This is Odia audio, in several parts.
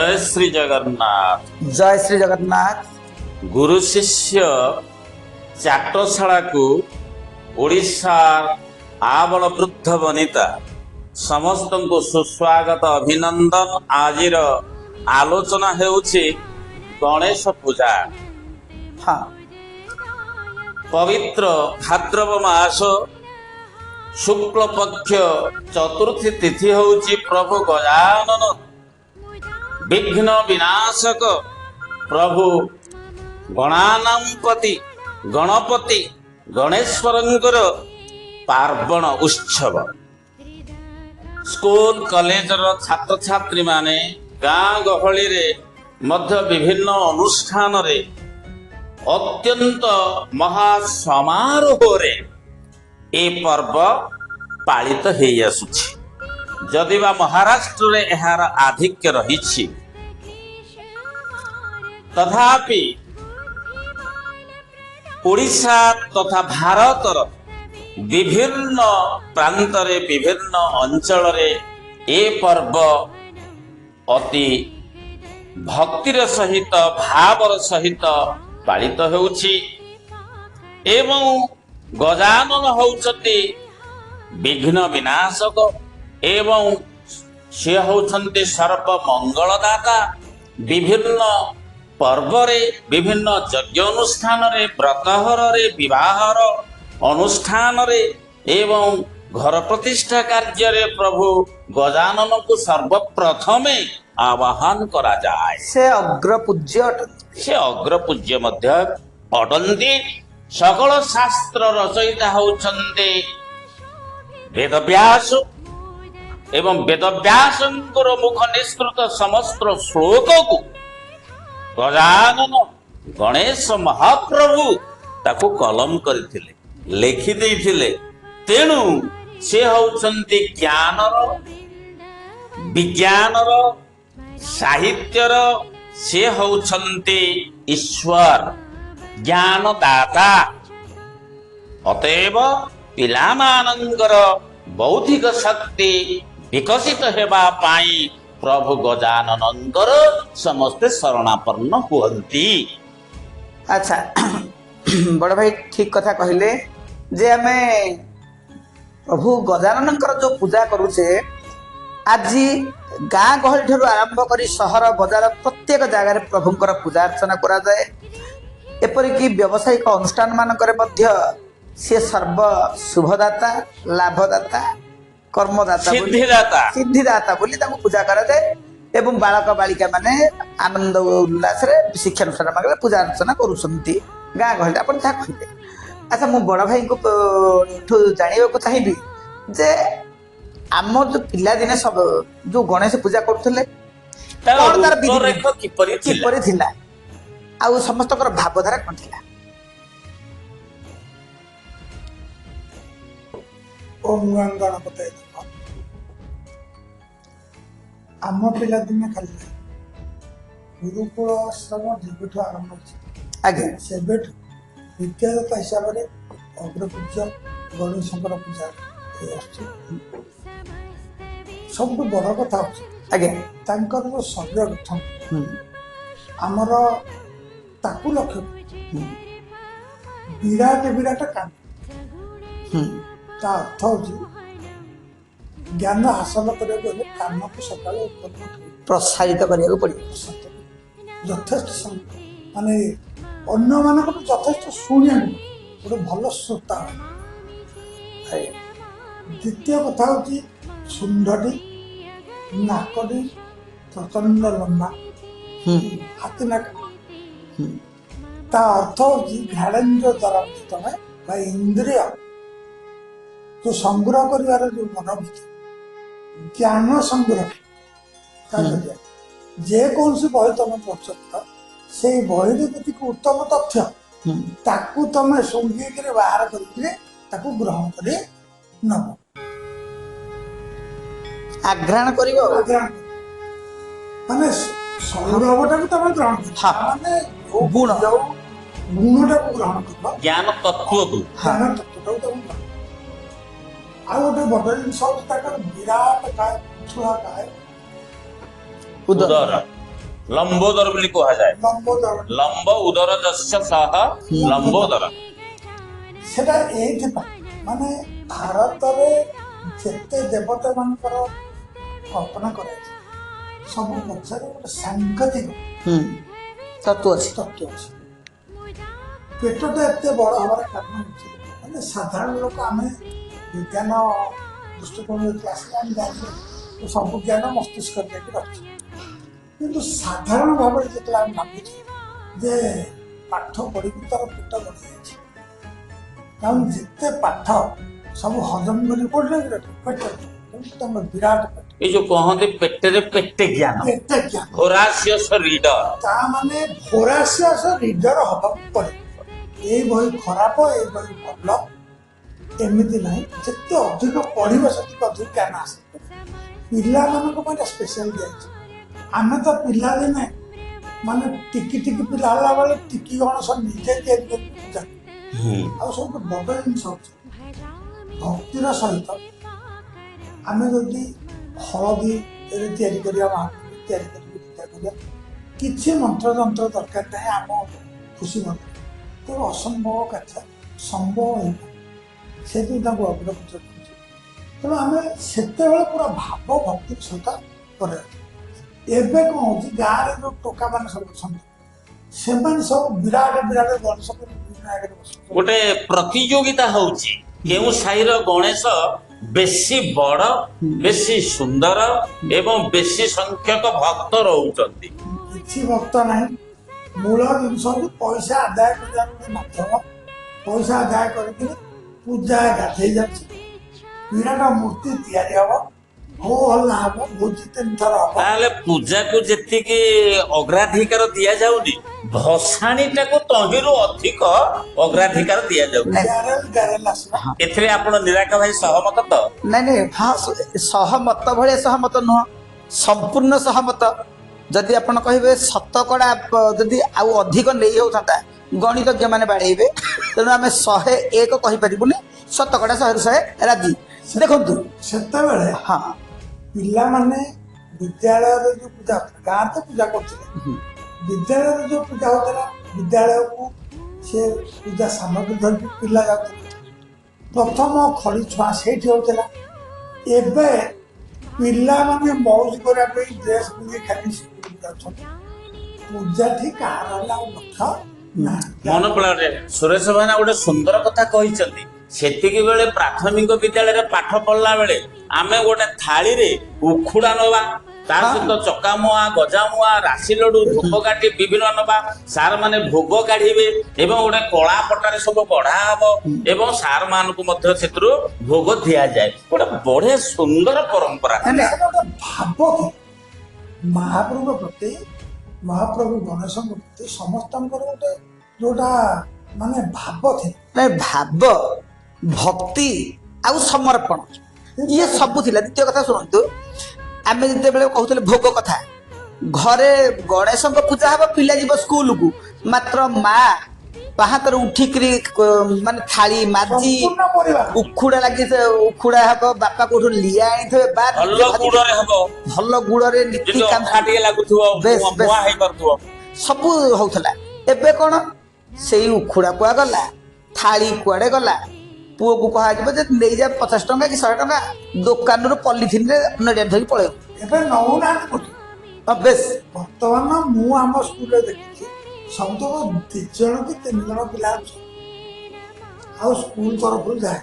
ଜୟ ଶ୍ରୀ ଜଗନ୍ନାଥ। ଜୟ ଶ୍ରୀ ଜଗନ୍ନାଥ। ଗୁରୁ ଶିଷ୍ୟ ଚାଟଶାଳାକୁ ଓଡ଼ିଶା ଆବଳ ବୃଦ୍ଧ ବନିତା ସମସ୍ତଙ୍କୁ ସୁସ୍ୱାଗତ, ଅଭିନନ୍ଦନ। ଆଜିର ଆଲୋଚନା ହେଉଛି ଗଣେଶ ପୂଜା। ପବିତ୍ର ଭାଦ୍ରବ ମାସ ଶୁକ୍ଳ ପକ୍ଷ ଚତୁର୍ଥୀ ତିଥି ହେଉଛି ପ୍ରଭୁ ଗଜାନନ, ବିଘ୍ନ ବିନାଶକ ପ୍ରଭୁ ଗଣାନାମ୍ପତି ଗଣପତି ଗଣେଶ୍ୱରଙ୍କର ପାର୍ବଣ ଉତ୍ସବ। ସ୍କୁଲ କଲେଜର ଛାତ୍ରଛାତ୍ରୀମାନେ ଗାଁ ଗହଳିରେ ମଧ୍ୟ ବିଭିନ୍ନ ଅନୁଷ୍ଠାନରେ ଅତ୍ୟନ୍ତ ମହା ସମାରୋହରେ ଏ ପର୍ବ ପାଳିତ ହେଇ ଆସୁଛି। ଯଦି ବା ମହାରାଷ୍ଟ୍ରରେ ଏହାର ଆଧିକ୍ୟ ରହିଛି, ତଥାପି ଓଡ଼ିଶା ତଥା ଭାରତର ବିଭିନ୍ନ ପ୍ରାନ୍ତରେ, ବିଭିନ୍ନ ଅଞ୍ଚଳରେ ଏ ପର୍ବ ଅତି ଭକ୍ତିର ସହିତ, ଭାବର ସହିତ ପାଳିତ ହେଉଛି ଏବଂ ଗଜାନନ ହେଉଛନ୍ତି ବିଘ୍ନ ବିନାଶକ ଏବଂ ସେ ହେଉଛନ୍ତି ସର୍ବ ମଙ୍ଗଳଦାତା। ବିଭିନ୍ନ ପର୍ବରେ, ବିଭିନ୍ନ ଯଜ୍ଞ ଅନୁଷ୍ଠାନରେ, ବ୍ରତଘରରେ, ବିବାହର ଅନୁଷ୍ଠାନରେ ଏବଂ ଘର ପ୍ରତିଷ୍ଠା କାର୍ଯ୍ୟରେ ପ୍ରଭୁ ଗଜାନନଙ୍କୁ ସର୍ବପ୍ରଥମେ ଆବାହନ କରାଯାଏ। ସେ ଅଗ୍ରପୂଜ୍ୟ ଅଟନ୍ତି। ସେ ଅଗ୍ରପୂଜ୍ୟ ମଧ୍ୟ ଅଟନ୍ତି। ସକଳ ଶାସ୍ତ୍ର ରଚୟିତା ହେଉଛନ୍ତି ବେଦବ୍ୟାସ ଏବଂ ବେଦବ୍ୟାସଙ୍କର ମୁଖ ନିଃସୃତ ସମସ୍ତ ଶ୍ଲୋକକୁ ଗଜାନନ ଗଣେଶ ମହାପ୍ରଭୁ ତାକୁ କଲମ କରିଥିଲେ, ଲେଖି ଦେଇଥିଲେ। ତେଣୁ ସେ ହେଉଛନ୍ତି ଜ୍ଞାନର, ବିଜ୍ଞାନର, ସାହିତ୍ୟର, ସେ ହେଉଛନ୍ତି ଈଶ୍ୱର, ଜ୍ଞାନଦାତା। ଅତଏବ ପିଲାମାନଙ୍କର ବୌଦ୍ଧିକ ଶକ୍ତି ବିକଶିତ ହେବା ପାଇଁ ପ୍ରଭୁ ଗଜାନନଙ୍କର ସମସ୍ତେ ଶରଣାପନ୍ନ ହୁଅନ୍ତି। ଆଚ୍ଛା, ବଡ଼ ଭାଇ ଠିକ କଥା କହିଲେ ଯେ ଆମେ ପ୍ରଭୁ ଗଜାନନଙ୍କର ଯୋଉ ପୂଜା କରୁଛେ, ଆଜି ଗାଁ ଗହଳି ଠାରୁ ଆରମ୍ଭ କରି ସହର ବଜାର ପ୍ରତ୍ୟେକ ଜାଗାରେ ପ୍ରଭୁଙ୍କର ପୂଜା ଅର୍ଚ୍ଚନା କରାଯାଏ। ଏପରିକି ବ୍ୟବସାୟିକ ଅନୁଷ୍ଠାନ ମାନଙ୍କରେ ମଧ୍ୟ ସିଏ ସର୍ବ ଶୁଭଦାତା, ଲାଭଦାତା, କର୍ମଦାତା ବୋଲି, ସିଦ୍ଧିଦାତା। ସିଦ୍ଧିଦାତା ବୋଲି ତାଙ୍କୁ ପୂଜା କରାଯାଏ ଏବଂ ବାଳକ ବାଳିକା ମାନେ ଆନନ୍ଦ ଉଲ୍ଲାସରେ ଶିକ୍ଷାନୁଷ୍ଠାନ ମାନଙ୍କରେ ପୂଜା ଅର୍ଚ୍ଚନା କରୁଛନ୍ତି ଗାଁ ଗହଳିରେ, ଆପଣ ଯାହା କହିଲେ। ଆଚ୍ଛା, ମୁଁ ବଡ଼ ଭାଇଙ୍କୁ ଠୁ ଜାଣିବାକୁ ଚାହିଁବି ଯେ ଆମ ଯୋଉ ପିଲାଦିନେ ସବୁ ଯୋଉ ଗଣେଶ ପୂଜା କରୁଥିଲେ, ତାର କଣ ତାର ବିଧି ରୂପରେଖ କିପରି ଥିଲା? କିପରି ଥିଲା ଆଉ ସମସ୍ତଙ୍କର ଭାବଧାରା କଣ ଥିଲା? ଓମ୍ ଗଂ ଗଣପତୟେ ନମଃ। ଆମ ପିଲାଦିନେ ଖାଲି ନାହିଁ, ଗୁରୁକୁଳ ଆଶ୍ରମ ଯେବେଠୁ ଆରମ୍ଭ ହେଇଛି ସେବେଠୁ ବିଦ୍ୟାଦାତା ହିସାବରେ ଅଗ୍ରପୂଜ୍ୟ ଗଣେଶଙ୍କର ପୂଜା ହେଇ ଆସୁଛି। ସବୁଠୁ ବଡ଼ କଥା ହେଉଛି ତାଙ୍କର ଯୋଉ ଶରୀର ଗଠନ ଆମର ତାକୁ ଲକ୍ଷ୍ୟ କରି ବିରାଟ ବିରାଟ କାମ। ତା ଅର୍ଥ ହେଉଛି ଜ୍ଞାନ ହାସଲ କରିବାକୁ ହେଲେ କାନକୁ ସକାଳେ ଉପରକୁ ଉଠେଇବାକୁ ପ୍ରସାରିତ କରିବାକୁ ପଡିବ। ଯଥେଷ୍ଟ ମାନେ ଅନ୍ୟମାନଙ୍କଠୁ ଯଥେଷ୍ଟ ଶୁଣିବାକୁ ଗୋଟେ ଭଲ ଶ୍ରୋତା। ଦ୍ୱିତୀୟ କଥା ହେଉଛି ଶୁଣ୍ଢଟି, ନାକଟି ପ୍ରଚଣ୍ଡ ଲମ୍ବା, ହାତୀ ନାକ। ତା ଅର୍ଥ ହେଉଛି ଘ୍ରାଣେନ୍ଦ୍ରିୟ ଦ୍ୱାରା ତମେ ବା ଇନ୍ଦ୍ରିୟ ଯୋଉ ସଂଗ୍ରହ କରିବାର ଯୋଉ ମନୋବୃତ୍ତି, ଜ୍ଞାନ ସଂଗ୍ରହ ତା ଜରିଆରେ ଯେକୌଣସି ବହି ତମେ ପଢୁଛ, ସେଇ ବହିରେ ଯେତିକି ଉତ୍ତମ ତଥ୍ୟ ତାକୁ ତମେ ଶୁଙ୍ଘିକିରି ବାହାର କରିକିରି ତାକୁ ଗ୍ରହଣ କରି ନବ। ଆଘ୍ରାଣ କରିବ ଆଉ। ଆଘ୍ରାଣ କରିବ। ମାନେ ସୌରଭଟାକୁ ତମେ ଗ୍ରହଣ କରିବ। ମାନେ ଯୋଉ ଗୁଣ। ଯୋଉ ଗୁଣଟାକୁ ଗ୍ରହଣ କରିବ, ଜ୍ଞାନ ତତ୍ତ୍ୱକୁ। ଜ୍ଞାନ ତତ୍ତ୍ୱଟାକୁ ତମେ ଗ୍ରହଣ କରିବ। ଆଉ ଗୋଟେ ବଡ ଜିନିଷ ହଉଛି ତାଙ୍କର ବିରାଟ କାୟ, ପୃଥୁଳା କାୟ। ଉଦର। ଉଦର। ଲମ୍ବୋଦର ବୋଲି କୁହାଯାଏ। ଲମ୍ବୋଦର। ଲମ୍ବ ଉଦର ଯସ୍ୟ ସହ ଲମ୍ବୋଦର। ସେଟା ଏଇଥିପାଇଁ, ମାନେ ଭାରତରେ ଯେତେ ଦେବତା ମାନଙ୍କର କଳ୍ପନା କରାଯାଇଛି, ସବୁ ପଛରେ ଗୋଟେ ସାଂକେତିକ ତତ୍ତ୍ୱ ଅଛି। ତତ୍ତ୍ୱ ଅଛି। ପେଟଟା ଏତେ ବଡ଼ ହେବାର କାରଣ ହେଉଛି, ମାନେ ସାଧାରଣ ଲୋକ ଆମେ ବିଜ୍ଞାନ ଦୃଷ୍ଟିକୋଣରୁ ଯେତେବେଳେ ଆସିଲେ ଆମେ ଜାଣିଲେ ଯେ ସବୁ ଜ୍ଞାନ ମସ୍ତିଷ୍କରେ ଯାଇକି ରହୁଛି। କିନ୍ତୁ ସାଧାରଣ ଭାବରେ ଯେତେବେଳେ ଆମେ ଭାବୁଛେ ଯେ ପାଠ ପଢ଼ିକି ତାର ପେଟ ବଢ଼ିଯାଇଛି, କାରଣ ଯେତେ ପାଠ ସବୁ ହଜମ କରି କୋଉଠି ଲାଗି ରଖିବ? ପେଟରେ। ତେଣୁ ତମ ବିରାଟ ପେଟ। ଏଇ ଯୋଉ କହନ୍ତି ପେଟରେ ପେଟେ ଜ୍ଞାନ। ପେଟେ ଜ୍ଞାନ। ଭୋରାସିୟସ ରିଡର। ତା ମାନେ ଭୋରାସିୟସ ରିଡର ହବାକୁ ପଡିବ। ଏଇ ବହି ଖରାପ, ଏଇ ବହି ଭଲ, ଏମିତି ନାହିଁ। ଯେତେ ଅଧିକ ପଢିବ ସେତିକି ଅଧିକ ଜ୍ଞାନ ହାସଲ କରିବ। ପିଲାମାନଙ୍କ ପାଇଁ ସ୍ପେଶାଲ ଦିଆଯାଇଛି। ଆମେ ତ ପିଲାଦିନେ ମାନେ ଟିକି ଟିକି ପିଲା ହେଲା ବେଳେ ଟିକି ଗଣେଶ ନିଜେ ତିଆରି କରିକି ପୂଜା କରୁ। ଆଉ ସବୁଠୁ ବଡ଼ ଜିନିଷ ହେଉଛି, ଭକ୍ତିର ସହିତ ଆମେ ଯଦି ହଳଦୀରେ ତିଆରି କରିବା, ମହାପ୍ରଭୁ ତିଆରି କରିକି ପୂଜା କରିବା, କିଛି ମନ୍ତ୍ରଯନ୍ତ୍ର ଦରକାର ନାହିଁ, ଆମ ଖୁସି ମନ, ତେଣୁ ଅସମ୍ଭବ କାର୍ଯ୍ୟ ସମ୍ଭବ ହେଇପାରେ। ସେଥିପାଇଁ ତାଙ୍କୁ ଅଗ୍ରପୂଜା କରୁଛୁ। ତେଣୁ ଆମେ ସେତେବେଳେ ପୁରା ଭାବ ଭକ୍ତିର ସହିତ କରାଯାଉଛି। ଏବେ କ'ଣ ହେଉଛି, ଗାଁରେ ଯେଉଁ ଟୋକାମାନେ ସବୁ ଅଛନ୍ତି, ସେମାନେ ସବୁ ବିରାଟ ବିରାଟ ଗଣେଶ କରି ବିଭିନ୍ନ ଆଗରେ ବସୁଛନ୍ତି। ଗୋଟେ ପ୍ରତିଯୋଗିତା ହଉଛି, କେଉଁ ସାହିର ଗଣେଶ ବେଶୀ ବଡ, ବେଶୀ ସୁନ୍ଦର ଏବଂ ବେଶୀ ସଂଖ୍ୟକ ଭକ୍ତ ରହୁଛନ୍ତି। କିଛି ଭକ୍ତ ନାହିଁ। ମୂଳ ଜିନିଷ ହେଉଛି ପଇସା ଆଦାୟ କରିବାର ଗୋଟେ ମାଧ୍ୟମ। ପଇସା ଆଦାୟ କରିକିରି ପୂଜା ଗାଧେଇ ଯାଉଛି। ବିରାଟ ମୂର୍ତ୍ତି ତିଆରି ହବ, ହୋ ହଲ୍ଲା ହବ, ଭୋଜି ତିନିଥର ହବ। ତାହେଲେ ପୂଜାକୁ ଯେତିକି ଅଗ୍ରାଧିକାର ଦିଆଯାଉନି, ଭସାଣିଟାକୁ ତହିଁରୁ ଅଧିକ ଅଗ୍ରାଧିକାର ଦିଆଯାଉଛି। ଗ୍ୟାରେଲ ଗ୍ୟାରେଲ ଆସିବ। ଏଥିରେ ଆପଣ ନିରାକା ଭାଇ ସହମତ ତ? ନାଇଁ ନାଇଁ, ହଁ, ସହମତ ଭଳିଆ ସହମତ ନୁହଁ, ସମ୍ପୂର୍ଣ୍ଣ ସହମତ। ଯଦି ଆପଣ କହିବେ ଶତକଡ଼ା ଯଦି ଆଉ ଅଧିକ ନେଇ ହେଉଥାନ୍ତା, ଗଣିତଜ୍ଞ ମାନେ ବାଡ଼େଇବେ। ତେଣୁ ଆମେ 101 କହିପାରିବୁନି, ଶତକଡ଼ା 100ରୁ 100 ରାଜି। ଦେଖନ୍ତୁ, ସେତେବେଳେ ପିଲାମାନେ ବିଦ୍ୟାଳୟରେ ଯୋଉ ପୂଜା ହଉଥିଲା, ଗାଁରେ ତ ପୂଜା କରୁଥିଲେ, ବିଦ୍ୟାଳୟରେ ଯୋଉ ପୂଜା ହଉଥିଲା, ବିଦ୍ୟାଳୟକୁ ସେ ପୂଜା ସାମଗ୍ରୀ ଧରିକି ପିଲା ଯାଉଥିଲେ। ପ୍ରଥମ ଖଡ଼ି ଛୁଆଁ ସେଇଠି ହଉଥିଲା। ଏବେ ପିଲାମାନେ ମଉଜ କରିବା ପାଇଁ ଡ୍ରେସ୍ ପିନ୍ଧି ଖାଲି ସ୍କୁଲକୁ ଯାଉଛନ୍ତି। ପୂଜାଠି କାହାର ହେଲା ଆଉ ଲକ୍ଷ୍ୟ ନାହିଁ। ମନେ ପଡ଼ିଲା, ସୁରେଶ ଭାଇନା ଗୋଟେ ସୁନ୍ଦର କଥା କହିଛନ୍ତି। ସେତିକି ବେଳେ ପ୍ରାଥମିକ ବିଦ୍ୟାଳୟରେ ପାଠ ପଢିଲା ବେଳେ ଆମେ ଗୋଟେ ଥାଳିରେ ଉଖୁଡା ନବା, ତା ସହିତ ଚକାମୁଆ, ଗଜାମୁଆ, ରାଶି ଲଡୁ, ଧୂପକାଠି ବିଭିନ୍ନ ନବା। ସାର୍ ମାନେ ଭୋଗ କାଢିବେ ଏବଂ ଗୋଟେ କଳା ପଟାରେ ସବୁ ବଢା ହବ ଏବଂ ସାର୍ ମାନଙ୍କୁ ମଧ୍ୟ ସେଥିରୁ ଭୋଗ ଦିଆଯାଏ। ଗୋଟେ ବଢିଆ ସୁନ୍ଦର ପରମ୍ପରା। ନାଇଁ, ନାଇଁ, ସେଟା ଗୋଟେ ଭାବ ଥିଲା ମହାପ୍ରଭୁଙ୍କ ପ୍ରତି, ମହାପ୍ରଭୁ ଗଣେଶଙ୍କ ପ୍ରତି ସମସ୍ତଙ୍କର ଗୋଟେ ଯୋଉଟା ମାନେ ଭାବ ଥିଲା। ନାଇଁ, ଭାବ, ଭକ୍ତି ଆଉ ସମର୍ପଣ ଇଏ ସବୁ ଥିଲା। ଦ୍ୱିତୀୟ କଥା ଶୁଣନ୍ତୁ, ଆମେ ଯେତେବେଳେ କହୁଥିଲେ ଭୋଗ କଥା, ଘରେ ଗଣେଶଙ୍କ ପୂଜା ହବ, ପିଲା ଯିବ ସ୍କୁଲକୁ, ମାତ୍ର ମା ପାହାତରେ ଉଠିକିରି ମାନେ ଥାଳି ମାଜି ସମ୍ପୂର୍ଣ୍ଣ ପରିବାର। ଉଖୁଡା ଲାଗି, ଉଖୁଡା ହବ, ବାପା କୋଉଠୁ ଲିଆ ଆଣିଥିବେ ବା ଭଲ ଗୁଡରେ ହବ। ଭଲ ଗୁଡରେ ନୀତି ଯେମିତି ଅଠା ଟିକେ ଲାଗୁଥିବ, ବେଶ, ବେଶ। ମୁଆଁ ହେଇପାରୁଥିବ। ସବୁ ହଉଥିଲା। ଏବେ କ'ଣ ସେଇ ଉଖୁଡା କୁଆ ଗଲା, ଥାଳି କୁଆଡେ ଗଲା। ପୁଅକୁ କୁହାଯିବ ଯେ ନେଇଯା 50 ଟଙ୍କା କି 100 ଟଙ୍କା, ଦୋକାନରୁ ପଲିଥିନରେ ନଡ଼ିଆ ଧରିକି ପଳେଇବ। ଏବେ ନଉନାହାନ୍ତି କୋଉଠି। ହଁ, ବେଶ। ବର୍ତ୍ତମାନ ମୁଁ ଆମ ସ୍କୁଲରେ ଦେଖିଛି, ସବୁତକ 2 ଜଣ କି 3 ଜଣ ପିଲା ଅଛନ୍ତି ଆଉ ସ୍କୁଲ ତରଫରୁ ଯାଏ।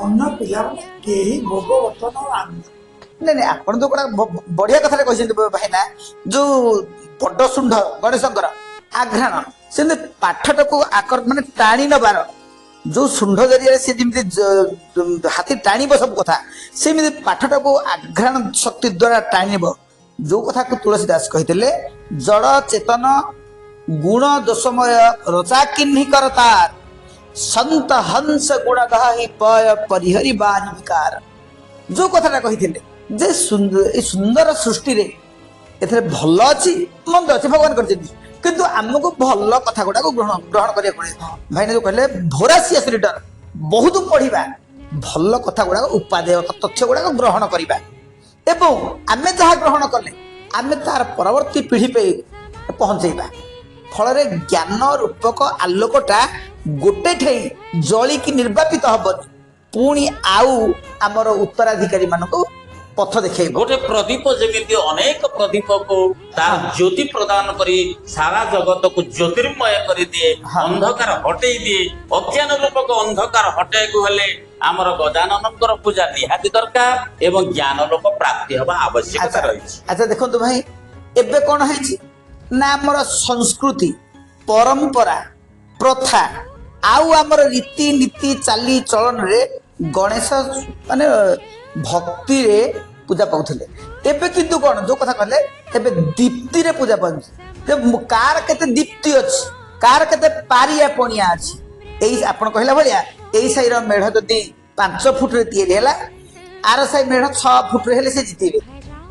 ଅନ୍ୟ ପିଲାମାନେ କେହି ଭୋଗ ବର୍ତ୍ତମାନ ଆଉ ଆଣୁନାହାନ୍ତି। ନାଇଁ ନାଇଁ, ଆପଣ ଯୋଉ ଗୋଟା ବଢିଆ କଥାଟା କହିଛନ୍ତି ଭାଇନା, ଯୋଉ ବଡ ଶୁଣ୍ଢ ଗଣେଶଙ୍କର ଆଘ୍ରାଣ, ସେମିତି ପାଠଟାକୁ ଆକର ମାନେ ଟାଣି ନବାର ଯୋଉ ଶୁଣ୍ଢ ଜରିଆରେ ସେ ଯେମିତି ହାତୀ ଟାଣିବ ସବୁ କଥା, ସେମିତି ପାଠଟାକୁ ଆଘ୍ରାଣ ଶକ୍ତି ଦ୍ଵାରା ଟାଣିବ। ଯୋଉ କଥାକୁ ତୁଳସୀ ଦାସ କହିଥିଲେ, ଜଡ଼ ଚେତନ ଗୁଣ ଦୋଷମୟ ରଚା କିହ୍ନି କରତାର, ସନ୍ତ ହଂସ ଗୁଣ ଗହହି ପୟ ପରିହରି ବାରି ବିକାର। ଯୋଉ କଥାଟା କହିଥିଲେ ଯେ ଏଇ ସୁନ୍ଦର ସୃଷ୍ଟିରେ ଏଥିରେ ଭଲ ଅଛି, ମନ୍ଦ ଅଛି, ଭଗବାନ କରିଛନ୍ତି, କିନ୍ତୁ ଆମକୁ ଭଲ କଥା ଗୁଡାକୁ ଗ୍ରହଣ ଗ୍ରହଣ କରିବାକୁ ପଡିବ। ଭାଇନା ଯୋଉ କହିଲେ ଭୋରାସିୟସ୍ ରିଡର, ବହୁତ ପଢିବା, ଭଲ କଥା ଗୁଡାକ, ଉପାଦେୟ ତଥ୍ୟ ଗୁଡାକ ଗ୍ରହଣ କରିବା ଏବଂ ଆମେ ଯାହା ଗ୍ରହଣ କଲେ ଆମେ ତାର ପରବର୍ତ୍ତୀ ପିଢ଼ି ପାଇଁ ପହଞ୍ଚେଇବା। ଫଳରେ ଜ୍ଞାନ ରୂପକ ଆଲୋକଟା ଗୋଟେ ଠେଇ ଜଳିକି ନିର୍ବାପିତ ହବନି, ପୁଣି ଆଉ ଆମର ଉତ୍ତରାଧିକାରୀ ମାନଙ୍କୁ ପଥ ଦେଖେଇବ। ଗୋଟେ ପ୍ରଦୀପ ଯେମିତି ଅନେକ ପ୍ରଦୀପକୁ ତାର ଜ୍ୟୋତି ପ୍ରଦାନ କରି ସାରା ଜଗତକୁ ଜ୍ୟୋତିର୍ମୟ କରିଦିଏ, ଅନ୍ଧକାର ହଟେଇ ଦିଏ। ଅଜ୍ଞାନ ରୂପକ ଅନ୍ଧକାର ହଟେଇବାକୁ ହେଲେ ଆମର ଗଜାନନଙ୍କର ପୂଜା ନିହାତି ଦରକାର ଏବଂ ଜ୍ଞାନ ଲୋକ ପ୍ରାପ୍ତି ହେବା ଆବଶ୍ୟକତା ରହିଛି। ଆଚ୍ଛା, ଦେଖନ୍ତୁ ଭାଇ, ଏବେ କଣ ହେଇଛି ନା ଆମର ସଂସ୍କୃତି, ପରମ୍ପରା, ପ୍ରଥା ଆଉ ଆମର ରୀତିନୀତି ଚାଲି ଚଳନରେ ଗଣେଶ ମାନେ ଭକ୍ତିରେ ପୂଜା ପାଉଥିଲେ। ଏବେ କିନ୍ତୁ କଣ, ଯୋଉ କଥା କହିଲେ, ଏବେ ଦୀପ୍ତିରେ ପୂଜା ପାଉଛି ଯେ କାହାର କେତେ ଦୀପ୍ତି ଅଛି, କାହାର କେତେ ପାରିଆ ପଣିଆ ଅଛି। ଏଇ ଆପଣ କହିଲା ଭଳିଆ ଏଇ ସାହିର ମେଢ ଯଦି 5 ଫୁଟରେ ତିଆରି ହେଲା, ଆର ସାହି ମେଢ 6 ଫୁଟରେ ହେଲେ ସେ ଜିତିବେ।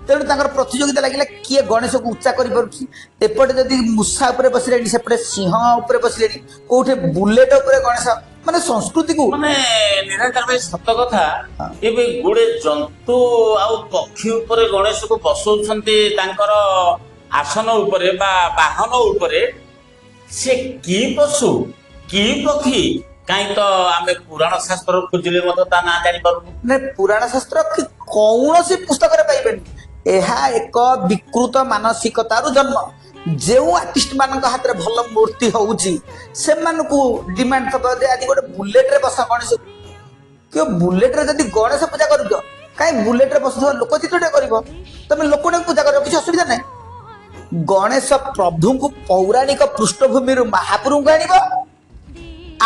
ତେଣୁ ତାଙ୍କର ପ୍ରତିଯୋଗିତା ଲାଗିଲା କିଏ ଗଣେଶକୁ ଉଚ୍ଚା କରିପାରୁଛି। ଏପଟେ ଯଦି ମୂଷା ଉପରେ ବସିଲେଣି, ସେପଟେ ସିଂହ ଉପରେ ବସିଲେଣି, କୋଉଠି ବୁଲେଟ ଉପରେ ଗଣେଶ, ମାନେ ସଂସ୍କୃତିକୁ ମାନେ ନିରାକାର ଭାଇ, ସତ କଥା, ଏବେ ଗୁଡେ ଜନ୍ତୁ ଆଉ ପକ୍ଷୀ ଉପରେ ଗଣେଶକୁ ବସଉଛନ୍ତି ତାଙ୍କର ଆସନ ଉପରେ ବା ବାହନ ଉପରେ। ସେ କି ପଶୁ କି ପକ୍ଷୀ, କାହିଁ ତ ଆମେ ପୁରାଣ ଶାସ୍ତ୍ର ଖୋଜିଲେ ମଧ୍ୟ ତା ନାଁ ଜାଣିପାରୁନୁ। ମାନେ ପୁରାଣ ଶାସ୍ତ୍ର କି କୌଣସି ପୁସ୍ତକରେ ପାଇବେନି। ଏହା ଏକ ବିକୃତ ମାନସିକତାରୁ ଜନ୍ମ। ଯେଉଁ ଆର୍ଟିଷ୍ଟ ମାନଙ୍କ ହାତରେ ଭଲ ମୂର୍ତ୍ତି ହଉଛି, ସେମାନଙ୍କୁ ଡିମାଣ୍ଡ ଥବ ଯେ ଆଜି ଗୋଟେ ବୁଲେଟରେ ବସ ଗଣେଶ। କି ବୁଲେଟରେ ଯଦି ଗଣେଶ ପୂଜା କରୁଛ, କାହିଁ ବୁଲେଟରେ ବସୁଥିବା ଲୋକ ଚିତ୍ରଟେ କରିବ? ତମେ ଲୋକଟାକୁ ପୂଜା କରିବ, କିଛି ଅସୁବିଧା ନାହିଁ। ଗଣେଶ ପ୍ରଭୁଙ୍କୁ ପୌରାଣିକ ପୃଷ୍ଠଭୂମିରୁ ମହାପ୍ରଭୁଙ୍କୁ ଆଣିବ,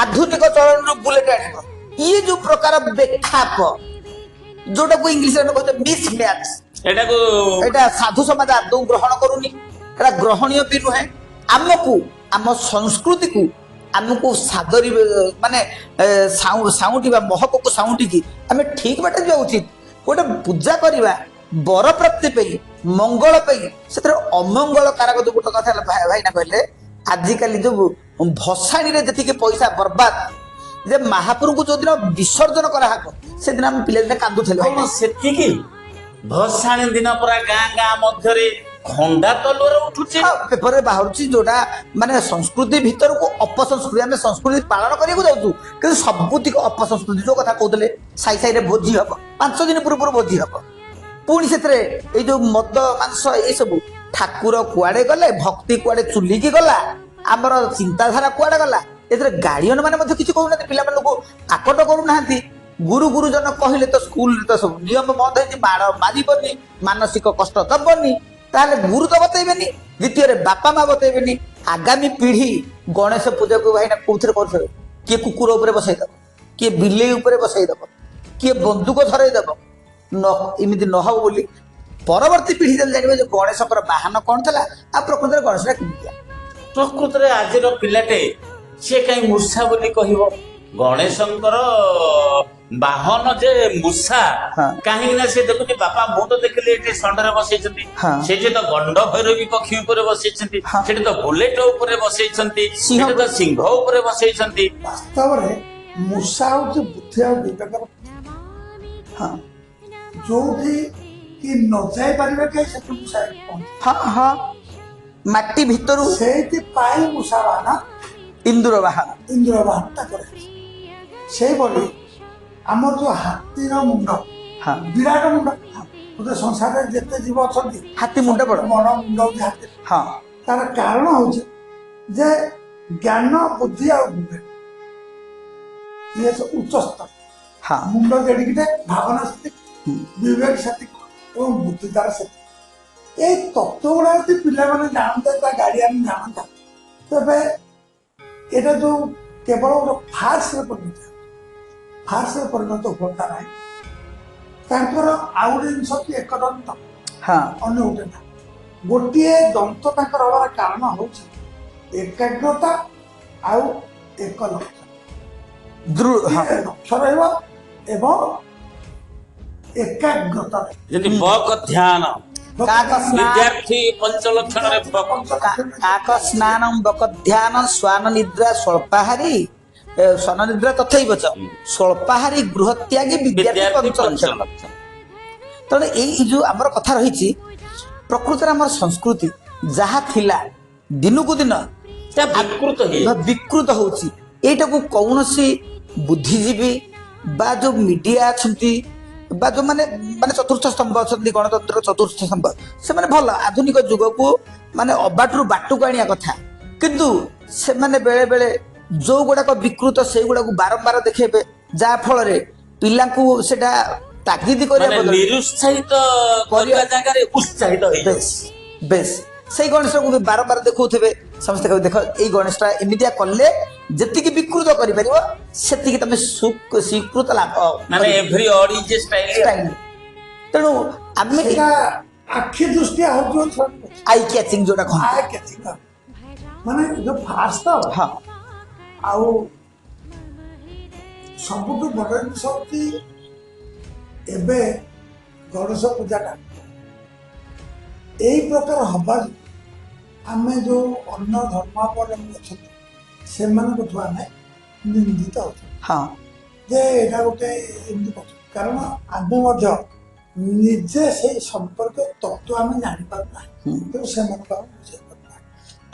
ଆଧୁନିକ ଚଳନରୁ ବୁଲେଟ ଆଣିବ। ଇଏ ଯୋଉ ପ୍ରକାର ବେଖାପ, ଯୋଉଟାକୁ ଇଂଲିଶରେ ଆମେ କହୁଛେ ମିସ୍ ମ୍ୟାଚ୍, ଏଟାକୁ ଏଇଟା ସାଧୁ ସମାଜ ଆଦୌ ଗ୍ରହଣ କରୁନି। ଏଟା ଗ୍ରହଣୀୟ ବି ନୁହେଁ। ଆମକୁ ଆମ ସଂସ୍କୃତିକୁ ଆମକୁ ସାଦରି ମାନେ ସାଉଁଟିବା, ମହକକୁ ସାଉଁଟିକି ଆମେ ଠିକ ବାଟରେ ଯିବା ଉଚିତ। ଗୋଟେ ପୂଜା କରିବା ବର ପ୍ରାପ୍ତି ପାଇଁ, ମଙ୍ଗଳ ପାଇଁ, ସେଥିରେ ଅମଙ୍ଗଳ କାରକ। ଯୋଉ ଗୋଟେ କଥା ହେଲା ଭାଇନା କହିଲେ, ଆଜିକାଲି ଯୋଉ ଭସାଣିରେ ଯେତିକି ପଇସା ବର୍ବାଦ, ଯେ ମହାପ୍ରଭୁଙ୍କୁ ଯୋଉଦିନ ବିସର୍ଜନ କରାହବ ସେଦିନ ଆମେ ପିଲାଦିନେ କାନ୍ଦୁଥିଲେ କଣ ଭାଇନା। ସେତିକି, ଭସାଣି ଦିନ ପରା ଗାଁ ଗାଁ ମଧ୍ୟରେ ଖଣ୍ଡା ତଲୁଆର ଉଠୁଛି। ହଁ, ପେପରରେ ବାହାରୁଛି, ଯୋଉଟା ମାନେ ସଂସ୍କୃତି ଭିତରକୁ ଅପସଂସ୍କୃତି। ଆମେ ସଂସ୍କୃତି ପାଳନ କରିବାକୁ ଯାଉଛୁ, କିନ୍ତୁ ସବୁତିକ ଅପସଂସ୍କୃତି। ଯୋଉ କଥା କହୁଥିଲେ, ସାଇ ସାଇରେ ଭୋଜି ହବ, 5 ଦିନ ପୂର୍ବରୁ ଭୋଜି ହବ, ପୁଣି ସେଥିରେ ଏଇ ଯୋଉ ମଦ ମାଂସ ଏଇସବୁ। ଠାକୁର କୁଆଡେ ଗଲେ, ଭକ୍ତି କୁଆଡେ ଚୁଲିକି ଗଲା, ଆମର ଚିନ୍ତାଧାରା କୁଆଡେ ଗଲା? ଏଥିରେ ଗାର୍ଡିଅନ ମାନେ ମଧ୍ୟ କିଛି କହୁନାହାନ୍ତି, ପିଲାମାନଙ୍କୁ ଆକଟ କରୁନାହାନ୍ତି। ଗୁରୁ ଗୁରୁଜନ କହିଲେ ତ ସ୍କୁଲରେ ତ ସବୁ ନିୟମ ବନ୍ଦ ହେଇଛି, ମାଡ଼ ମାରିବନି, ମାନସିକ କଷ୍ଟ ଦବନି। ତାହେଲେ ଗୁରୁ ତ ବତେଇବେନି, ଦ୍ୱିତୀୟରେ ବାପା ମା ବତେଇବେନି। ଆଗାମୀ ପିଢି ଗଣେଶ ପୂଜାକୁ ଭାଇନା କୋଉଥିରେ କରୁଥିବେ? କିଏ କୁକୁର ଉପରେ ବସେଇ ଦବ, କିଏ ବିଲେଇ ଉପରେ ବସେଇ ଦବ, କିଏ ବନ୍ଧୁକ ଧରେଇ ଦବ। ନ ଏମିତି ନ ହବ ବୋଲି ପରବର୍ତ୍ତୀ ପିଢି ଯେତେବେଳେ ଜାଣିବେ ଯେ ଗଣେଶଙ୍କର ବାହନ କଣ ଥିଲା ଆଉ ପ୍ରକୃତରେ ଗଣେଶଟା କେମିତିଆ। ପ୍ରକୃତରେ ଆଜିର ପିଲାଟେ ସିଏ କାହିଁ ମୂଷା ବୋଲି କହିବ? ଗଣେଶଙ୍କର ବାହନ ଯେ ମୂଷା, କାହିଁକି ନା ସେ ଦେଖୁଛି, ବାପା ମୁଁ ତ ଦେଖିଲି ଏଠି ଷଣ୍ଢରେ ବସେଇଛନ୍ତି, ସେଠି ତ ଗଣ୍ଡ ଭୈରବୀ ପକ୍ଷୀ ଉପରେ ବସେଇଛନ୍ତି, ସେଠି ତ ବୁଲେଟ ଉପରେ ବସେଇଛନ୍ତି, ସିଂହ। ସେଠି ତ ସିଂହ ଉପରେ ବସେଇଛନ୍ତି। ବାସ୍ତବରେ ମୂଷା ହଉଛି ବୁଦ୍ଧି ଆଉ ବିବେକର। ଯୋଉଠି କି ନ ଯାଇପାରିବେ କେହି, ସେଠି ମୂଷା ପହଞ୍ଚେ। ହଁ ହଁ ମାଟି ଭିତରୁ। ସେଇଥିପାଇଁ ମୂଷା ବାହନ। ଇନ୍ଦୁର ବାହନ। ଇନ୍ଦ୍ର ବାହନଟା କରାଯାଇଛି। ସେଇଭଳି ଆମର ଯୋଉ ହାତୀର ମୁଣ୍ଡ, ବିରାଟ ମୁଣ୍ଡ ବୋଧେ ସଂସାରରେ ଯେତେ ଜୀବ ଅଛନ୍ତି, ହାତୀ ମୁଣ୍ଡ ବଡ। ବଡ ମୁଣ୍ଡ ହଉଛି ହାତୀ। ତାର କାରଣ ହଉଛି ଯେ ଜ୍ଞାନ, ବୁଦ୍ଧି ଆଉ ବିବେକ ଇଏ ସବୁ ଉଚ୍ଚ ସ୍ତର। ମୁଣ୍ଡ ଯେଡ଼ିକିଟେ, ଭାବନା ସେତିକି, ବିବେକ ସେତିକି ଏବଂ ବୁଦ୍ଧି ତାର ସେତିକି। ଏଇ ତତ୍ତ୍ୱ ଗୁଡା ଯଦି ପିଲାମାନେ ଜାଣନ୍ତେ, ତା ଗାର୍ଡିଆନ ଜାଣନ୍ତା, ତେବେ ଏଇଟା ଯୋଉ କେବଳ ଗୋଟେ ଫାର୍ସରେ ପରିଣତ ହେଉଛି, ଫାର୍ସରେ ପରିଣତ ହୁଅନ୍ତା ନାହିଁ। ତାଙ୍କର ଆଉ ଗୋଟେ ଜିନିଷ ଅଛି, ଏକଦନ୍ତ, ଅନ୍ୟ ଗୋଟେ ନା ଗୋଟିଏ ଦନ୍ତ ତାଙ୍କର ହବାର କାରଣ ହଉଛି ଏକାଗ୍ରତା ଆଉ ଏକ ଲକ୍ଷ୍ୟ। ଦୃଢ଼, ହଁ। ଲକ୍ଷ୍ୟ ରହିବ ଏବଂ ଏକାଗ୍ରତା ରହିବ। ଯେମିତି ବକ ଧ୍ୟାନ। କାକ ସ୍ନାନ ବିଦ୍ୟାର୍ଥୀ ପଞ୍ଚଲକ୍ଷଣରେ ବକ। କାକ ସ୍ନାନ ବକ ଧ୍ୟାନ ଶ୍ୱାନ ନିଦ୍ରା ସ୍ୱଳ୍ପାହାରୀ, ଶ୍ୱାନ ନିଦ୍ରା ତଥୈବ ଚ ସ୍ୱଳ୍ପାହାରୀ ଗୃହ ତ୍ୟାଗୀ ବିଦ୍ୟାର୍ଥୀ ବିଦ୍ୟାର୍ଥୀ ପଞ୍ଚଲକ୍ଷଣ। ପଞ୍ଚଲକ୍ଷଣ। ତେଣୁ ଏଇ ଯୋଉ ଆମର କଥା ରହିଛି, ପ୍ରକୃତରେ ଆମର ସଂସ୍କୃତି ଯାହା ଥିଲା ଦିନକୁ ଦିନ ତା ବିକୃତ ହେଇ ବା ବିକୃତ ହଉଛି। ଏଇଟାକୁ କୌଣସି ବୁଦ୍ଧିଜୀବୀ ବା ଯୋଉ ମିଡିଆ ଅଛନ୍ତି ବା ଯୋଉମାନେ ମାନେ ଚତୁର୍ଥ ସ୍ତମ୍ଭ ଅଛନ୍ତି, ଗଣତନ୍ତ୍ରର ଚତୁର୍ଥ ସ୍ତମ୍ଭ, ସେମାନେ ଭଲ ଆଧୁନିକ ଯୁଗକୁ ମାନେ ଅବାଟରୁ ବାଟକୁ ଆଣିବା କଥା, କିନ୍ତୁ ସେମାନେ ବେଳେ ବେଳେ ଯୋଉ ଗୁଡାକ ବିକୃତ ସେଇଗୁଡାକୁ ବାରମ୍ବାର ଦେଖେଇବେ, ଯାହା ଫଳରେ ପିଲାଙ୍କୁ ସେଟା ତାଗିଦ କରିବା ମାନେ ବଦଳରେ ନିରୁତ୍ସାହିତ କରିବା ଜାଗାରେ ଉତ୍ସାହିତ ହେଇଯାଉଛି। ବେଶ ବେଶ, ସେଇ ଗଣେଶକୁ ବି ବାରମ୍ବାର ଦେଖାଉଥିବେ। ସମସ୍ତେ କହିବେ ଦେଖ ଏଇ ଗଣେଶଟା ଏମିତିଆ କଲେ ଯେତିକି ବିକୃତ କରିପାରିବ ସେତିକି ତମେ ସ୍ୱୀକୃତ ଲାଭ ମାନେ every odd is style. Style. ତେଣୁ ଆମେ ସେଇଟା ଆଖି ଦୃଷ୍ଟିଆ ହଉଛି ବୋଲି ସେମାନେ କହୁଛନ୍ତି। I catching ଯୋଉଟା କହନ୍ତି। I catching, ମାନେ ଯୋଉ ଫାଷ୍ଟ ତ ହଁ। ଆଉ ସବୁଠୁ ବଡ଼ ଜିନିଷ ହଉଛି ଏବେ ଗଣେଶ ପୂଜାଟା ଏଇ ପ୍ରକାର ହବା ଯୋଗୁଁ ଆମେ ଯୋଉ ଅନ୍ୟ ଧର୍ମାବଲମ୍ବୀ ଅଛନ୍ତି ସେମାନଙ୍କଠୁ ଆମେ ନିନ୍ଦିତ ହଉଛୁ ଯେ ଏଇଟା ଗୋଟେ ଏମିତି କରୁଛୁ, କାରଣ ଆମେ ମଧ୍ୟ ନିଜେ ସେଇ ସମ୍ପର୍କ ତତ୍ତ୍ୱ ଆମେ ଜାଣିପାରୁନାହିଁ, ତେଣୁ ସେମାନଙ୍କୁ ଆମେ ବୁଝେଇ ପାରୁନାହିଁ।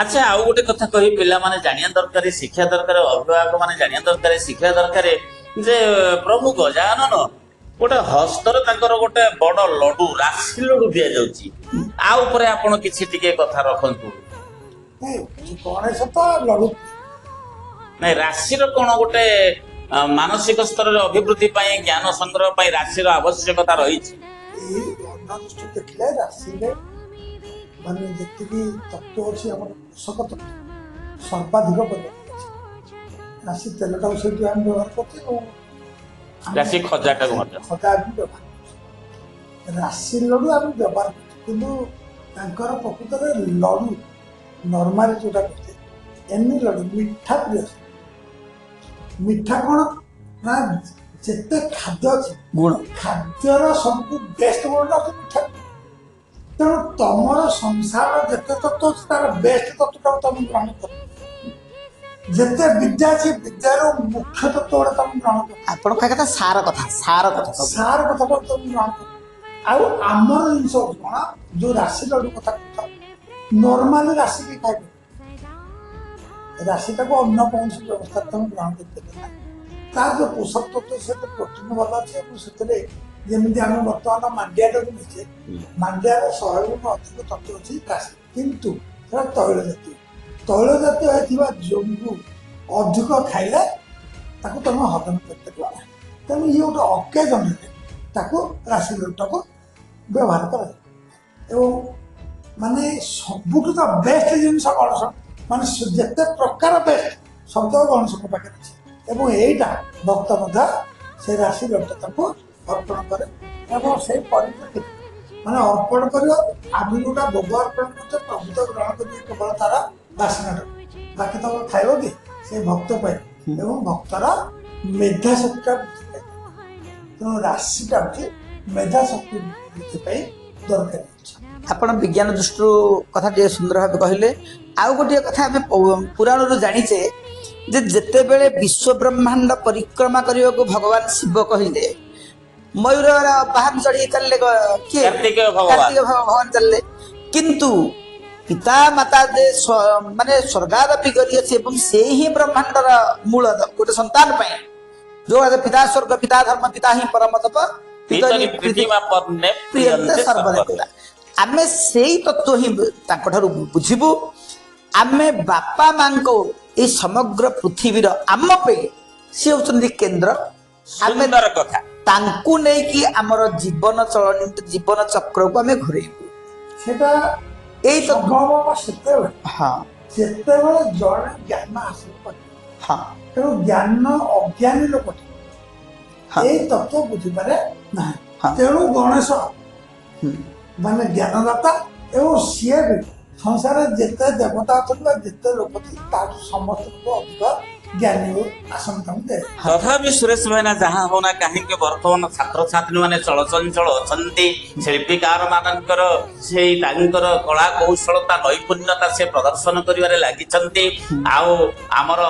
ଆଚ୍ଛା, ଆଉ ଗୋଟେ କଥା କହି ପିଲାମାନେ ଜାଣିବା ଦରକାର, ଶିକ୍ଷା ଦରକାର, ଅଭିଭାବକ ମାନେ ଜାଣିବା ଦରକାର, ଶିଖିବା ଦରକାର ଯେ ପ୍ରଭୁ ଗଜାନନ ଗୋଟେ ହସ୍ତରେ ତାଙ୍କର ଗୋଟେ ବଡ ଲଡୁ, ରାଶି ଲଡୁ ଦିଆଯାଉଛି। ଆଉ ଉପରେ ଆପଣ କିଛି ଟିକେ କଥା ରଖନ୍ତୁ। ନାଇଁ, ଗଣେଶ ତ ଲଡୁ ନାଇଁ, ରାଶିର କଣ ଗୋଟେ ମାନସିକ ସ୍ତରରେ ଅଭିବୃଦ୍ଧି ପାଇଁ, ଜ୍ଞାନ ସଂଗ୍ରହ ପାଇଁ ରାଶିର ଆବଶ୍ୟକତା ରହିଛି। ଏଇ ଅନ୍ୟ ଦୃଷ୍ଟି ଦେଖିଲେ ରାଶିରେ ମାନେ ଯେତିକି ତତ୍ତ୍ୱ ଅଛି ଆମର ପୋଷକ ତତ୍ତ୍ୱ ସର୍ବାଧିକ ପରିମାଣରେ ଅଛି। ରାଶି ତେଲଟାକୁ ସେଇଠି ଆମେ ବ୍ୟବହାର କରୁଛେ ଏବଂ ଆମେ ରାଶି ଖଜାଟାକୁ ମଧ୍ୟ। ଖଜା ଆମେ ବ୍ୟବହାର କରୁଛେ, ରାଶି ଲଡୁ ଆମେ ବ୍ୟବହାର କରୁଛେ, କିନ୍ତୁ ତାଙ୍କର ପ୍ରକୃତରେ ଲଡୁ ନର୍ମାଲି ଯୋଉଟା କହୁଛେ ଏନି ଲଡୁ ମିଠା ପ୍ରିୟ। ମିଠା କ'ଣ ନା ଯେତେ ଖାଦ୍ୟ ଅଛି ଗୁଣ ଖାଦ୍ୟର ସବୁଠୁ ବେଷ୍ଟ ଗୁଣଟା ହଉଛି ମିଠା। ତେଣୁ ତମର ସଂସାରର ଯେତେ ତତ୍ତ୍ୱ ଅଛି ତାର ବେଷ୍ଟ ତତ୍ତ୍ୱଟାକୁ ତମେ ଗ୍ରହଣ କର। ଯେତେ ବିଦ୍ୟା ଅଛି ବିଦ୍ୟାର ମୁଖ୍ୟ ତତ୍ତ୍ୱ ଗୁଡ଼ା ତମେ ଗ୍ରହଣ କର। ଆପଣ କହିବା କଥା ସାର କଥା, ସାର କଥା ସବୁ। ସାର କଥାଟାକୁ ତମେ ଗ୍ରହଣ କର। ଆଉ ଆମର ଜିନିଷ ହଉଛି କଣ, ଯୋଉ ରାଶି ଲଡୁ କଥା କହୁଛ, ନର୍ମାଲି ରାଶି କି ଖାଇବେ, ରାଶିଟାକୁ ଅନ୍ୟ କୌଣସି ବ୍ୟବସ୍ଥାରେ ତମେ ଗ୍ରହଣ କରିପାରିବ ନାହିଁ। ତାର ଯୋଉ ପୋଷକ ତତ୍ତ୍ୱ ସେଥିରେ ପ୍ରୋଟିନ ଭଲ ଅଛି ଏବଂ ସେଥିରେ ଯେମିତି ଆମେ ବର୍ତ୍ତମାନ ମାଣ୍ଡିଆଟାକୁ ନେଇଛେ, ମାଣ୍ଡିଆର 100 ଗୁଣ ଅଧିକ ତତ୍ତ୍ୱ ଅଛି ରାଶି, କିନ୍ତୁ ସେଟା ତୈଳ ଜାତୀୟ। ତୈଳ ଜାତୀୟ ହେଇଥିବା ଯୋଗୁଁ ଅଧିକ ଖାଇଲେ ତାକୁ ତମେ ହଜମ କରିପାରିବ ନାହିଁ। ତେଣୁ ଇଏ ଗୋଟେ ଅକେଜନରେ ତାକୁ ରାଶି ଲଡୁଟାକୁ ବ୍ୟବହାର କରାଯାଏ। ଏବଂ ମାନେ ସବୁଠୁ ତ ବେଷ୍ଟ ଜିନିଷ ଗଣେଶ, ମାନେ ଯେତେ ପ୍ରକାର ବେଷ୍ଟ ଶବ୍ଦ ଗଣେଶଙ୍କ ପାଖରେ ଅଛି। ଏବଂ ଏଇଟା ଭକ୍ତ ମଧ୍ୟ ସେ ରାଶି ଲଡୁଟା ତାକୁ ଅର୍ପଣ କରେ ଏବଂ ସେଇ ପରିପ୍ରେକ୍ଷୀରେ ମାନେ ଅର୍ପଣ କରିବ। ଆମେ ଯୋଉଟା ଭୋଗ ଅର୍ପଣ କରୁଛେ ପ୍ରଭୁ ତ ଗ୍ରହଣ କରିବେ କେବଳ ତାର ବାସନାଟା, ବାକି ତମେ ଖାଇବ କି ସେ ଭକ୍ତ ପାଇଁ ଏବଂ ଭକ୍ତର ମେଧା ଶକ୍ତିଟା ବୃଦ୍ଧି ପାଇବ। ତେଣୁ ରାଶିଟା ହଉଛି ମେଧା ଶକ୍ତି ବୃଦ୍ଧି ପାଇଁ ଦରକାରୀ ଜିନିଷ। ଆପଣ ବିଜ୍ଞାନ ଦୃଷ୍ଟିରୁ କଥା ଟିକେ ସୁନ୍ଦର ଭାବେ କହିଲେ। ଆଉ ଗୋଟିଏ କଥା ଆମେ ପୁରାଣରୁ ଜାଣିଛେ ଯେ ଯେତେବେଳେ ବିଶ୍ୱ ବ୍ରହ୍ମାଣ୍ଡ ପରିକ୍ରମା କରିବାକୁ ଭଗବାନ ଶିବ କହିଲେ, ମୟୂର ବାହାନ ଚଢିକି ଚାଲିଲେ କିଏ? କାର୍ତ୍ତିକେୟ ଭଗବାନ। କାର୍ତ୍ତିକ ଭଗବାନ ଚାଲିଲେ। କିନ୍ତୁ ପିତା ମାତା ଯେ ମାନେ ସ୍ୱର୍ଗାଦପି କରିଅଛି ଏବଂ ସେ ହିଁ ବ୍ରହ୍ମାଣ୍ଡର ମୂଳ ଗୋଟେ ସନ୍ତାନ ପାଇଁ ଯୋଉ ପିତା ସ୍ୱର୍ଗ ପିତା ଧର୍ମ ପିତା ହିଁ ପରମ ତପ ପିତରି ପ୍ରୀତିମା ପର୍ଣ୍ଣେ ପ୍ରିୟନ୍ତେ ପ୍ରିୟନ୍ତେ ସର୍ବଦେବତା। ସର୍ବଦେବତା। ଆମେ ସେଇ ତତ୍ଵ ହିଁ ତାଙ୍କଠାରୁ ବୁଝିବୁ। ଆମେ ବାପା ମାଙ୍କ ଏଇ ସମଗ୍ର ପୃଥିବୀର ଆମ ପାଇଁ ସିଏ ହଉଛନ୍ତି କେନ୍ଦ୍ର। ଆମେ ସୁନ୍ଦର କଥା। ତାଙ୍କୁ ନେଇକି ଆମର ଜୀବନ ଚଳଣି, ଜୀବନ ଚକ୍ରକୁ ଆମେ ଘୁରେଇବୁ। ସେଟା ଏଇ ତତ୍ଵ ସମ୍ଭବ ହବ ସେତେବେଳେ ଯେତେବେଳେ ଜଣେ ଜ୍ଞାନ ହାସଲ କରିବ। ତେଣୁ ଜ୍ଞାନ ଅଜ୍ଞାନୀ ଲୋକଟି ଏଇ ତତ୍ଵ ବୁଝିପାରେ ନାହିଁ। ତେଣୁ ଗଣେଶ ମାନେ ଜ୍ଞାନଦାତା ଏବଂ ସିଏ ବି ସଂସାରରେ ଯେତେ ଦେବତା ଅଛନ୍ତି ବା ଯେତେ ଲୋକ ଅଛନ୍ତି ତାଠୁ ସମସ୍ତଙ୍କୁ ଅଧିକ ଜ୍ଞାନୀ ଆସନ ତାଙ୍କୁ ଦେବେ। ତଥାପି ସୁରେଶ ଭାଇନା ଯାହା ହଉନା କାହିଁକି ବର୍ତ୍ତମାନ ଛାତ୍ରଛାତ୍ରୀ ମାନେ ଚଳଚଞ୍ଚଳ ଅଛନ୍ତି। ଶିଳ୍ପୀକାର ମାନଙ୍କର ସେଇ ତାଙ୍କର କଳା କୌଶଳତା ନୈପୁଣ୍ୟତା ସେ ପ୍ରଦର୍ଶନ କରିବାରେ ଲାଗିଛନ୍ତି। ଆଉ ଆମର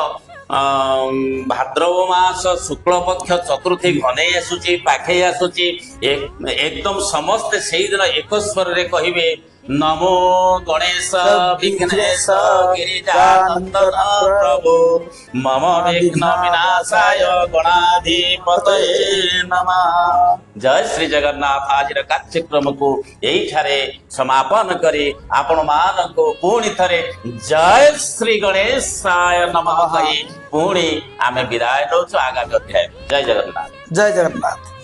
ଭାଦ୍ରବ ମାସ ଶୁକ୍ଳ ପକ୍ଷ ଚତୁର୍ଥୀ ଘନେଇ ଆସୁଛି, ପାଖେଇ ଆସୁଛି। ଏକଦମ ସମସ୍ତେ ସେଇଦିନ ଏକ ସ୍ୱରରେ କହିବେ ନମୋ ଗଣେଶ ବିଘ୍ନେଶ ଗିରିଜାନନ୍ଦନ ପ୍ରଭୁ, ମମ ବିଘ୍ନ ବିନାଶାୟ ଗଣାଧିପତୟେ ନମଃ। ଜୟ ଶ୍ରୀ ଜଗନ୍ନାଥ। ଆଜିର କାର୍ଯ୍ୟକ୍ରମକୁ ଏଇଠାରେ ସମାପନ କରି ଆପଣମାନଙ୍କୁ ପୁଣି ଥରେ ଜୟ ଶ୍ରୀ ଗଣେଶାୟ ନମଃ କହି ପୁଣି ଆମେ ବିଦାୟ ନଉଛୁ ଆଗାମୀ ଅଧ୍ୟାୟ। ଜୟ ଜଗନ୍ନାଥ। ଜୟ ଜଗନ୍ନାଥ।